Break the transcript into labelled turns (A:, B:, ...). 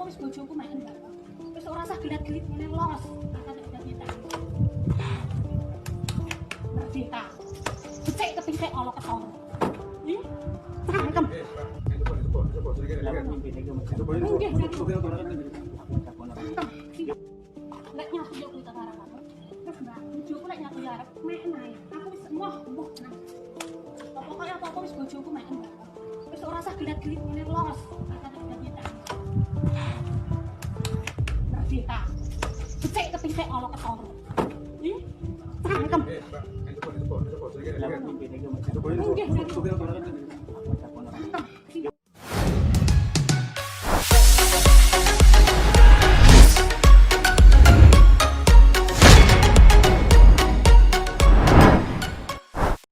A: apa-apa wis bojoku mek mbak. Wis ora usah gelat-gelit ngene los. Kata. Merdeka. Becik kepitik ala ketara. Ih, cangkem. Nggih. Lek nyapu yo kuwi tentara kamu. Terus mbak, bojoku lek nyapu yo arep mek nae. Aku wis moh moh tenang. Pokoke apa-apa wis bojoku mek mbak. Wis ora usah gelat-gelit ngene los. Kata. Merdeka. Becik kepitik ala ketara. Ih, cangkem. Nggih.